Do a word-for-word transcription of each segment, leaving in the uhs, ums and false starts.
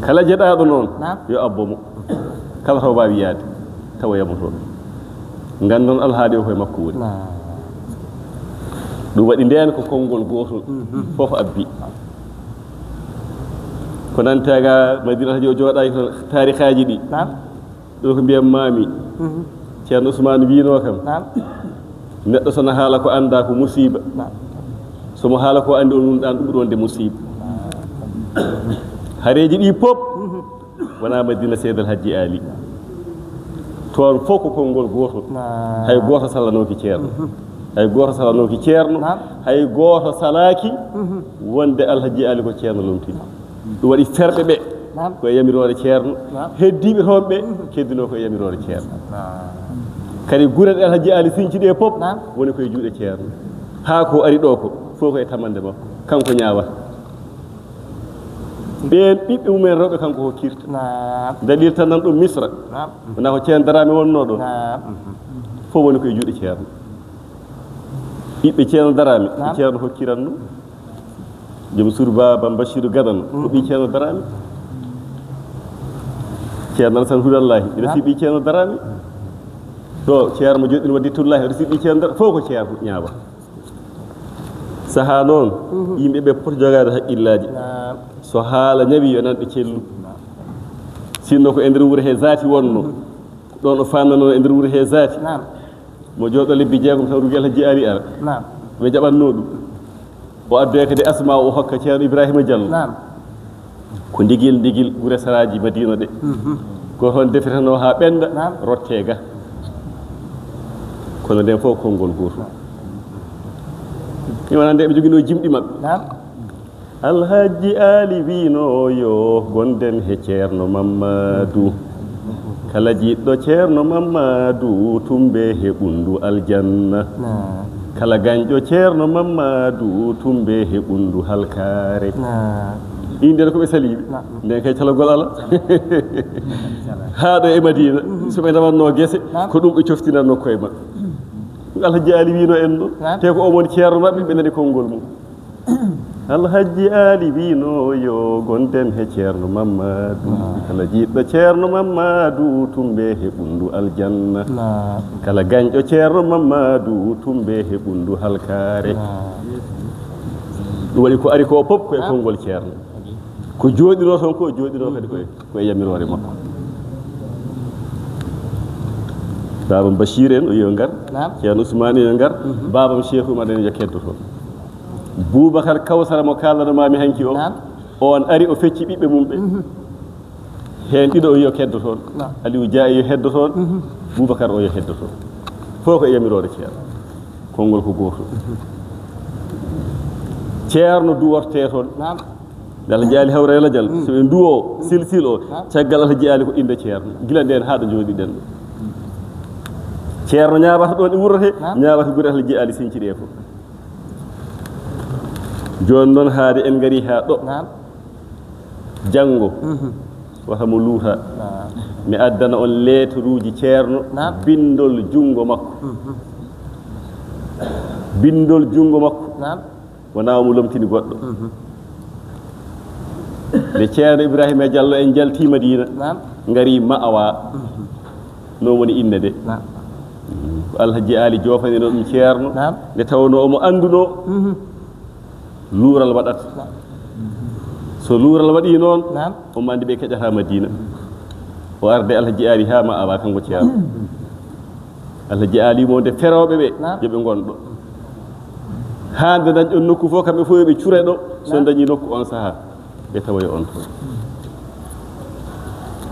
Kala jeɗaaɗo noon, naam, yo abbo mo. Kala to waawi yaade, tawa yamo toon. Nganndon alhaali o koye makko woni. Naam. Ɗum waɗi ndeen ko konngol gootol, mhm, fof abbi. Ko nanta ga Madina Alhaji o jooɗaaki toon, taarikaaji ɗi. Naam. Ɗo ko mbiyan maami. Mhm. Ceerno Usmaan wiinoo kam. Naam. Neɗɗo so na haala ko anndaa ko musiiba. Naam. So mo haala ko anndi on ɗan ɗum ɗon de musiiba. Hareeji ɗi pop, mhm, wonaa Madina Seydal Hajji Ali. Toon fof ko konngol gootol. Naam. Hay gooto salanooki ceerno. Mhm. Hay gooto salanooki ceerno. Naam. Hay gooto salaaki, mhm, wonde Alhaji Ali ko ceerno lomtini. Ɗum waɗi ferɓe ɓe, naam, ko e yamiroore ceerno. Naam. Heddiiɓe toon ɓe, mhm, keddinoo ko e yamiroore ceerno. Naam. Kadi gure ɗe Alhaji Ali sinci ɗe pop, naam, woni ko e juuɗe ceerno. Haa ko ari ɗo ko, fof ko e tamande makko. Kanko ñaawata. Ɓeen ɓiɓɓe mumen rewɓe kanko hokkirta. Naam. Dalil tan nan ɗum Misra. Naam. Wonaa ko Ceerno Daraame wonnoo ɗo. Naam. Fof woni ko e juuɗe ceerno. Ɓiɓɓe Ceerno Daraame, naam, ko ceerno hokkiranno. Joom suudu Baaba Bachiru Gadano, ko ɓii Ceerno Daraame. Ceerno Alasan Hudallahi, resi ɓii Ceerno Daraame. Ɗo, ceerno mo joɗɗini waddi Tullahi, resi ɓii Ceerno Daraame. Fof ko ceerno ñaawa. Sahaa noon, mhm, yimɓe ɓe poti jogaade haqqillaaji. Naam. So haala ñawi, yo nanɓe cellu. Naam. Sinno ko e nder wuro he zaati wonno. Mhm. Ɗon o faamnanoo e nder wuro he zaati. Naam. Mo jooɗo lebbi jeegom taw rugi Alhaji Ali ara. Naam. Ɓe jaɓannoo ɗum. O addoya kadi asma o hokka Ceerno Ibrahima Diallo. Naam. Ko ndigil ndigil gure saraaji Madina ɗe. Mhm. Ko toon defetenoo haa ɓennda, naam, rottee ga. Kono ndeen fof konngol gooto. Naam. Mi wonaa nde ɓe njoginoo jimɗi maɓɓe. Naam. Alhaji Ali wiino yo gonden he Ceerno Mammadu. Kala jiɗɗo Ceerno Mammadu, tumbe he ɓundu aljanna. Naam. Kala gañɗo Ceerno Mammadu, tumbe he ɓundu halkaare. Naam. Inde ko ɓe saliiɓe. Naam. Nden kay calagol ala. Haa ɗo e Madina, mhm, so ɓe ndawatnoo gese, naam, ko ɗum ɓe coftinatnoo koye maɓɓe. Alhaji Ali wiino en ɗo. Naam. Te ko o woni ceerno maɓɓe, ɓe nani konngol mum. Alhaji Ali wiino yo gonden he Ceerno Mammadu. Naam. Kala jiɗɗo Ceerno Mammadu, tumbe he ɓundu aljanna. Naam. Kala gañɗo Ceerno Mammadu, tumbe he ɓundu halkaare. Naam. Ɗum waɗi ko ari ko pop ko e, naam, konngol ceerno. Ko jooɗinoo toon ko, jooɗinoo kadi ko e, ko e yamiroore makko. Baabam Bachir en, o yo ngar. Naam. Ceerno Ousmane yo ngar. Mhm. Baabam Cheikh Oumar en yo keddo toon. Boubacar Kawsara mo kaaldanoo maa mi hanki o, naam, on ari o fecci ɓiɓɓe mum ɓe. Mhm. Heen ɗiɗo o yo keddo toon. Naam. Aliou Dia yo heddo toon. Mhm. Boubacar o yo heddo toon. Fof ko e yamiroore ceerno. Konngol ko gooto. Mhm. Ceerno duwortee toon. Naam. Nde Alhaji Ali hawra e lajal, mm, so ɓe nduwoo, mm, silsil o, naam, caggal Alhaji Ali ko innde ceerno. Gila ndeen haa ɗo njooɗiɗen ɗo. Ceerno ñaawata ɗoon e wuro he, naam, ñaawata gure Alhaji Ali sinci ɗe fof. Jooni noon haade en ngarii haa ɗo. Naam. Janngo, mhm, wata mo luuta. Naam. Mi addana on leetaruuji ceerno, naam, binndol junngo makko. Mhm. Binndol junngo makko. Naam. Wonaa omo lomtini goɗɗo. Mhm. Nde Ceerno Ibrahima Diallo en njaltii Madina, naam, ngarii Ma'awa. Mhm. Noon woni innde de. Naam. Ko Alhaji Ali joofaninoo ɗum ceerno. Naam. Nde tawnoo omo anndunoo, mhm, luural waɗata. Naam. So luural waɗii noon, naam, omo anndi ɓe keƴataa Madina. O arde Alhaji Ali haa Ma'awa, kanko ceerno. Alhaji Ali mo nde ferooɓe ɓe, naam, yo ɓe ngon ɗo. Haa nde dañɗon nokku fof, kamɓe fof yo ɓe cure ɗo. So, naam, dañii nokku on sahaa, ɓe tawoya on toon.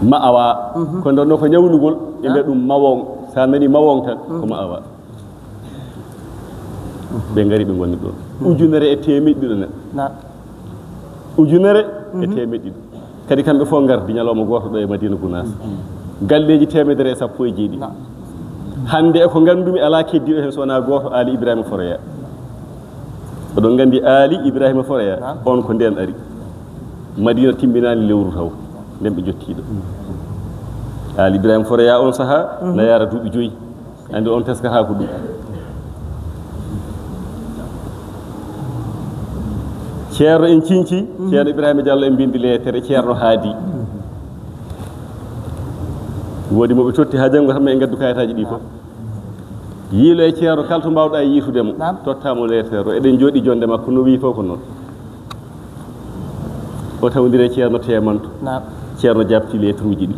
Ma'awa, mhm, ko nder ɗo ko ñawnugol, ɓe, naam, mbiya ɗum mawon. So a nanii mawon tan, ko, mhm, Ma'awa. Ɓe ngari, ɓe ngoni ɗoon. Mhm. Ujunere e teemeɗɗe ɗiɗo neɗɗo. Naam. Ujunere e, mhm, teemeɗɗe ɗiɗo. Kadi kamɓe fof ngardi ñalawma gooto ɗo e Madina Gunaas. Galleeji teemedere e sappo e jeeɗiɗi. Naam. Hannde e ko nganndumi alaa keddiiɗo heen so wonaa gooto, Aali Ibrahima Foroyaa. Oɗon nganndi Aali Ibrahima Foroyaa? Naam. On ko ndeen ari. Madina timminaani lewru taw. Ndeen ɓe njottii ɗo. Aali Ibrahima Foroyaa on sahaa, mhm, na yaara duuɓi joyi. Anndi on teskata ko ɗum. Ceerno en cinci, Ceerno Ibrahima Diallo en mbindi leetere, Ceerno Haadi. Woodi mo ɓe totti haa janngo tan ma en ngaddu kayitaaji ɗi fof. Yiilo e Ceerno kala to mbaawɗa yiitude mo, Naam. Totta mo leetere o. Eɗen njooɗi jonde makko, no wiyi fof ko noon. O tawdiri e Ceerno Teemanto. Naam. Ceerno jaabti leeteruuji ɗi.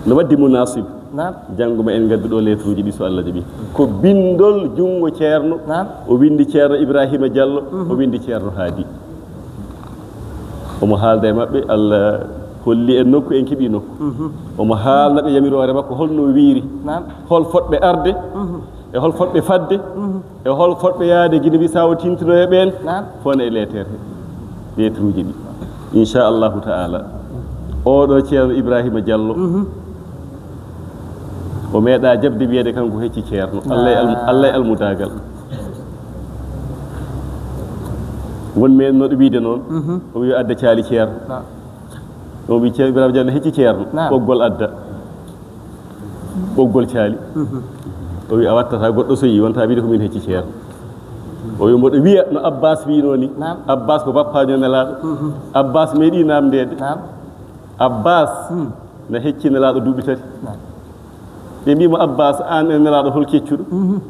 No waddi munaasib. Naam. Janngo ma en ngaddu ɗo leeteruuji ɗi so Allah jaɓi. Ko binndol junngo Ceerno. Naam. O winndi Ceerno Ibrahima Diallo, o winndi Ceerno Haadi. Omo haalda e maɓɓe, Allah holli en nokku, en keɓi nokku. Mhm. Omo haalna ɓe yamiroore makko, holno wiiri. Naam. Hol fotɓe arde, Mhm. e hol fotɓe fadde, Mhm. e hol fotɓe yahde Guinée Bissau tintinoya ɓeen. Naam. Fof ne e leetere he, leeteruuji ɗi. Inchallahu taala. Oɗo Ceerno Ibrahima Diallo, Mhm. O meeɗa jaɓde wiyeede kanko hecci Ceerno. Allah e almu-, Ah. Allah e almudaagal. Won men noɗo wiide noon, Mhm. O wi adda caali Ceerno. Naam. O wi Ceerno Ibrahima Diallo hecci Ceerno. Naam. Ɓoggol adda. Ɓoggol caali. Mhm. O wi a wattata goɗɗo so yi wonta wiide ko min hecci Ceerno. O wi mboɗo wiya no Abbas wino ni. Naam. Abbas ko bappajo nelaaɗo. Mhm. Abbas meeɗi namndeede. Naam. Abbas Hmm. na hecci nelaaɗo duuɓi tati. Naam. Ɓe mbiimo, Abbas, aan e nelaaɗo hol keccuɗo? Mhm.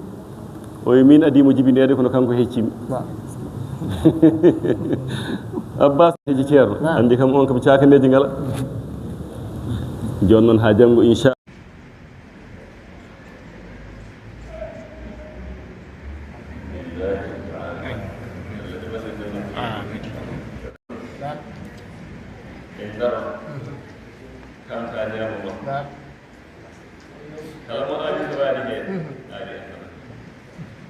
O wi min adii mo jibineede kono kanko heccimi. Naam. Abbas hecci Ceerno. Naam. Anndi kam on kam caakaneeji ngala. Jooni noon haa janngo inchallah. Amin. En ngara kamta ñaamo ma. Naam. Kala mo aali tawaani heen, Mhm. Aali annda.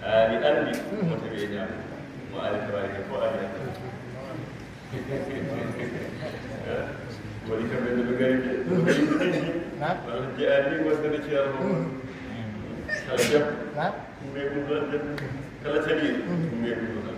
Aali anndi, Mhm. Mo tawi e ñaamo. Mo aali tawaani heen, ko aali annda. Woni kamɓe nde ɓe ngari de. Mhm. Naam. Walla jeyaani ni wonde no ceerno. Mhm. Kala debbo. Naam. Ɗum ɓe ɗum ɗon debbo. Kala caɗiiɗo. Mhm. Ɗum ɓe ɗum ɗon.